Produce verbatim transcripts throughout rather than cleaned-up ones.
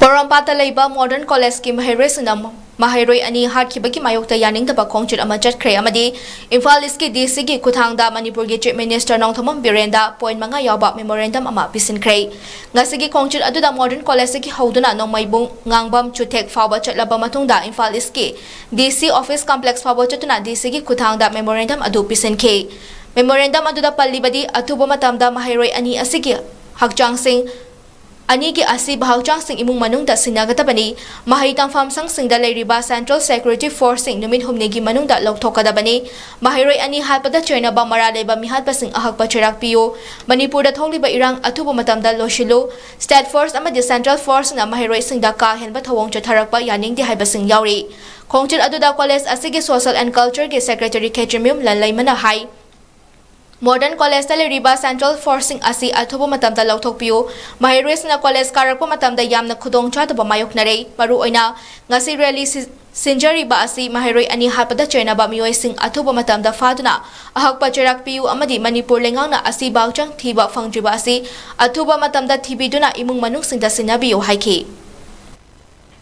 ꯄꯣꯔꯣꯝꯄꯥꯠꯇ ꯂꯩꯕ ꯃꯣꯗꯔꯟ ꯀꯣꯂꯦꯖꯀꯤ ꯃꯍꯩꯔꯣꯏꯁꯤꯡꯅ ꯃꯍꯩꯔꯣꯏ ꯑꯅꯤ ꯍꯥꯠꯈꯤꯕꯒꯤ ꯃꯥꯌꯣꯛꯇ ꯌꯥꯅꯤꯡꯗꯕ ꯈꯣꯡꯆꯠ ꯑꯃ ꯆꯠꯈ꯭ꯔꯦ ꯑꯃꯗꯤ ꯏꯝꯐꯥꯜ ꯏꯁꯀꯤ ꯗꯤ ꯁꯤꯒꯤ ꯈꯨꯠꯊꯥꯡꯗ ꯃꯅꯤꯄꯨꯔꯒꯤ ꯆꯤꯐ ꯃꯤꯅꯤꯁꯇꯔ ꯅꯣꯡꯊꯣꯝꯕꯝ ꯕꯤꯔꯦꯟꯗ ꯄꯣꯏꯟ ꯃꯉꯥ ꯌꯥꯎꯕ ꯃꯦꯃꯣꯔꯦꯟꯗꯝ ꯑꯃ ꯄꯤꯁꯤꯟꯈ꯭ꯔꯦ꯫ ꯉꯁꯤꯒꯤ ꯈꯣꯡꯆꯠ ꯑꯗꯨꯗ ꯃꯣꯗꯔꯟ ꯀꯣꯂꯦꯖꯇꯒꯤ ꯍꯧꯗꯨꯅ ꯅꯣꯡꯃꯩꯕꯨꯡ, ꯉꯥꯡꯕꯝ, ꯆꯨꯊꯦꯛ ꯐꯥꯎꯕ ꯆꯠꯂꯕ ꯃꯇꯨꯡꯗ ꯏꯝꯐꯥꯜ ꯏꯁꯀꯤ ꯗꯤ ꯁꯤ ꯑꯣꯐꯤꯁ ꯀꯝꯄ꯭ꯂꯦꯛꯁ ꯐꯥꯎꯕ ꯆꯠꯇꯨꯅ ꯗꯤ ꯁꯤꯒꯤ ꯈꯨꯠꯊꯥꯡꯗ ꯃꯦꯃꯣꯔꯦꯟꯗꯝ ꯑꯗꯨ ꯄꯤꯁꯤꯟꯈꯤ꯫ ꯃꯦꯃꯣꯔꯦꯟꯗꯝ ꯑꯗꯨꯗ ꯄꯜꯂꯤꯕꯗꯤ ꯑꯊꯨꯕ ꯃꯇꯝꯗ ꯃꯍꯩꯔꯣꯏ ꯑꯅꯤ ꯑꯁꯤꯒꯤ ꯍꯛꯆꯥꯡꯁꯤꯡ ꯑꯅꯤꯒꯤ ꯑꯁꯤꯕ ꯍꯛꯆꯥꯡꯁꯤꯡ ꯏꯃꯨꯡ ꯃꯅꯨꯡꯗ ꯁꯤꯟꯅꯒꯗꯕꯅꯤ꯫ ꯃꯍꯩ ꯇꯝꯐꯝ ꯁꯪꯁꯤꯡꯗ ꯂꯩꯔꯤꯕ ꯁꯦꯟꯇ꯭ꯔꯦꯜ ꯁꯦꯀ꯭ꯌꯨꯔꯤꯇꯤ ꯐꯣꯔꯁꯁꯤꯡ ꯅꯨꯃꯤꯠ ꯍꯨꯝꯅꯤꯒꯤ ꯃꯅꯨꯡꯗ ꯂꯧꯊꯣꯛꯀꯗꯕꯅꯤ꯫ ꯃꯍꯩꯔꯣꯏ ꯑꯅꯤ ꯍꯥꯠꯄꯗ ꯆꯩꯅꯕ ꯃꯔꯥꯜ ꯂꯩꯕ ꯃꯤꯍꯥꯠꯄꯁꯤꯡ ꯑꯍꯛꯄ ꯆꯩꯔꯥꯛ ꯄꯤꯌꯨ꯫ ꯃꯅꯤꯄꯨꯔꯗ ꯊꯣꯛꯂꯤꯕ ꯏꯔꯥꯡ ꯑꯊꯨꯕ ꯃꯇꯝꯗ ꯂꯣꯏꯁꯤꯜꯂꯨ꯫ ꯁ꯭ꯇꯦꯠ ꯐꯣꯔꯁ ꯑꯃꯗꯤ ꯁꯦꯟꯇ꯭ꯔꯦꯜ ꯐꯣꯔꯁꯅ ꯃꯍꯩꯔꯣꯏꯁꯤꯡꯗ ꯀꯥ ꯍꯦꯟꯕ ꯊꯧꯑꯣꯡ ꯆꯠꯊꯔꯛꯄ ꯌꯥꯅꯤꯡꯗꯦ ꯍꯥꯏꯕꯁꯤꯡ ꯌꯥꯎꯔꯤ꯫ ꯈꯣꯡꯆꯠ ꯑꯗꯨꯗ ꯀꯣꯂꯦꯖ ꯑꯁꯤꯒꯤ ꯁꯣꯁꯤꯌꯦꯜ ꯑꯦꯟ ꯀꯜꯆꯔꯒꯤ ꯁꯦꯀ꯭ꯔꯦꯇꯔꯤ ꯈꯦꯇ꯭ꯔꯤꯃꯌꯨꯝ ꯂꯟꯂꯩꯃꯅ ꯍꯥꯏ, ꯃꯣꯗꯔꯟ ꯀꯣꯂꯦꯖꯇ ꯂꯩꯔꯤꯕ ꯁꯦꯟꯇ꯭ꯔꯦꯜ ꯐꯣꯔꯁꯁꯤꯡ ꯑꯁꯤ ꯑꯊꯨꯕ ꯃꯇꯝꯗ ꯂꯧꯊꯣꯛꯄꯤꯌꯨ꯫ ꯃꯍꯩꯔꯣꯏꯁꯤꯡꯅ ꯀꯣꯂꯦꯖ ꯀꯥꯔꯛꯄ ꯃꯇꯝꯗ ꯌꯥꯝꯅ ꯈꯨꯗꯣꯡꯆꯥꯗꯕ ꯃꯥꯌꯣꯛꯅꯔꯦ꯫ ꯃꯔꯨꯑꯣꯏꯅ ꯉꯁꯤ ꯔꯦꯂꯤ ꯁꯤ-, ꯁꯤꯟꯖꯔꯤꯕ ꯑꯁꯤ ꯃꯍꯩꯔꯣꯏ ꯑꯅꯤ ꯍꯥꯠꯄꯗ ꯆꯩꯅꯕ ꯃꯤꯑꯣꯏꯁꯤꯡ ꯑꯊꯨꯕ ꯃꯇꯝꯗ ꯐꯥꯗꯨꯅ ꯑꯍꯛꯄ ꯆꯩꯔꯥꯛ ꯄꯤꯌꯨ ꯑꯃꯗꯤ ꯃꯅꯤꯄꯨꯔ ꯂꯩꯉꯥꯛꯅ ꯑꯁꯤꯕ ꯍꯛꯆꯥꯡ ꯊꯤꯕ ꯐꯪꯗ꯭ꯔꯤꯕ ꯑꯁꯤ ꯑꯊꯨꯕ ꯃꯇꯝꯗ ꯊꯤꯕꯤꯗꯨꯅ ꯏꯃꯨꯡ ꯃꯅꯨꯡꯁꯤꯡꯗ ꯁꯤꯟꯅꯕꯤꯌꯨ ꯍꯥꯏꯈꯤ꯫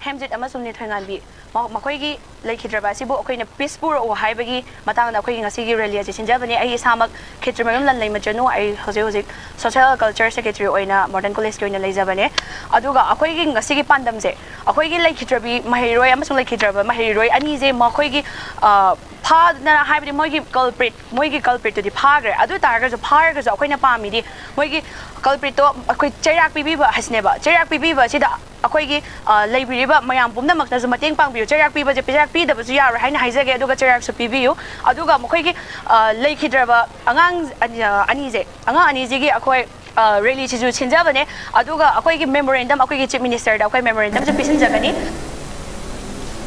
ꯍꯦꯝꯖꯤꯠ ꯑꯃꯁꯨꯡ ꯅꯤꯊꯣꯏꯉꯥꯟꯕꯤ ꯃ-, ꯃꯈꯣꯏꯒꯤ ꯂꯩꯈꯤꯗ꯭ꯔꯕ ꯑꯁꯤꯕꯨ ꯑꯩꯈꯣꯏꯅ ꯄꯤꯁ ꯄꯨꯔꯛꯎ ꯍꯥꯏꯕꯒꯤ ꯃꯇꯥꯡꯗ ꯑꯩꯈꯣꯏꯒꯤ ꯉꯁꯤꯒꯤ ꯔꯦꯂꯤ ꯑꯁꯤ ꯁꯤꯟꯖꯕꯅꯦ꯫ ꯑꯩ ꯏꯁꯥꯃꯛ ꯈꯦꯇ꯭ꯔꯤꯃꯌꯨꯝ ꯂꯟꯂꯩꯃꯆꯅꯨ, ꯑꯩ ꯍꯧꯖꯤꯛ ꯍꯧꯖꯤꯛ ꯁꯣꯁꯤꯌꯦꯜ ꯀꯜꯆꯔ ꯁꯦꯀ꯭ꯔꯦꯇꯔꯤ ꯑꯣꯏꯅ ꯃꯣꯗꯔꯟ ꯀꯣꯂꯦꯖꯀꯤ ꯑꯣꯏꯅ ꯂꯩꯖꯕꯅꯦ꯫ ꯑꯗꯨꯒ ꯑꯩꯈꯣꯏꯒꯤ ꯉꯁꯤꯒꯤ ꯄꯥꯟꯗꯝꯁꯦ ꯑꯩꯈꯣꯏꯒꯤ ꯂꯩꯈꯤꯗ꯭ꯔꯕꯤ ꯃꯍꯩꯔꯣꯏ ꯑꯃꯁꯨꯡ ꯂꯩꯈꯤꯗ꯭ꯔꯕ ꯃꯍꯩꯔꯣꯏ ꯑꯅꯤꯁꯦ ꯃꯈꯣꯏꯒꯤ, ꯑ, ꯐꯥꯗꯅ, ꯍꯥꯏꯕꯗꯤ ꯃꯣꯏꯒꯤ ꯀꯜꯄ꯭ꯔꯤꯠ, ꯃꯣꯏꯒꯤ ꯀꯜꯄ꯭ꯔꯤꯠꯇꯨꯗꯤ ꯐꯥꯈ꯭ꯔꯦ꯫ ꯑꯗꯨ ꯑꯣꯏ ꯇꯥꯔꯒꯁꯨ, ꯐꯥꯔꯒꯁꯨ ꯑꯩꯈꯣꯏꯅ ꯄꯥꯝꯃꯤꯗꯤ ꯃꯣꯏꯒꯤ ꯀꯜꯄ꯭ꯔꯤꯠꯇꯣ ꯑꯩꯈꯣꯏ ꯆꯩꯔꯥꯛ ꯄꯤꯕꯤꯕ ꯍꯥꯏꯁꯤꯅꯦꯕ꯫ ꯆꯩꯔꯥꯛ ꯄꯤꯕꯤꯕ ꯑꯁꯤꯗ ꯑꯩꯈꯣꯏꯒꯤ, ꯑ, ꯂꯩꯕꯤꯔꯤꯕ ꯃꯌꯥꯝ ꯄꯨꯝꯅꯃꯛꯅꯁꯨ ꯃꯇꯦꯡ ꯄꯥꯡꯕꯤꯌꯨ꯫ ꯆꯩꯔꯥꯛ ꯄꯤꯕꯁꯦ, ꯆꯩꯔꯥꯛ ꯄꯤꯗꯕꯁꯨ ꯌꯥꯔꯣꯏ ꯍꯥꯏꯅ ꯍꯥꯏꯖꯒꯦ꯫ ꯑꯗꯨꯒ ꯆꯩꯔꯥꯛꯁꯨ ꯄꯤꯕꯤꯌꯨ꯫ ꯑꯗꯨꯒ ꯃꯈꯣꯏꯒꯤ, ꯑ, ꯂꯩꯈꯤꯗ꯭ꯔꯕ ꯑꯉꯥꯡ ꯑꯅꯤ, ꯑ, ꯑꯅꯤꯁꯦ, ꯑꯉꯥꯡ ꯑꯅꯤꯁꯤꯒꯤ ꯑꯩꯈꯣꯏ, ꯑ, ꯔꯦꯂꯤꯁꯤꯁꯨ ꯁꯤꯟꯖꯕꯅꯦ꯫ ꯑꯗꯨꯒ ꯑꯩꯈꯣꯏꯒꯤ ꯃꯦꯃꯣꯔꯦꯟꯗꯝ ꯑꯩꯈꯣꯏꯒꯤ ꯆꯤꯐ ꯃꯤꯅꯤꯁꯇꯔꯗ ꯑꯩꯈꯣꯏ ꯃꯦꯃꯣꯔꯦꯟꯗꯝꯁꯨ ꯄꯤꯁꯤꯟꯖꯒꯅꯤ꯫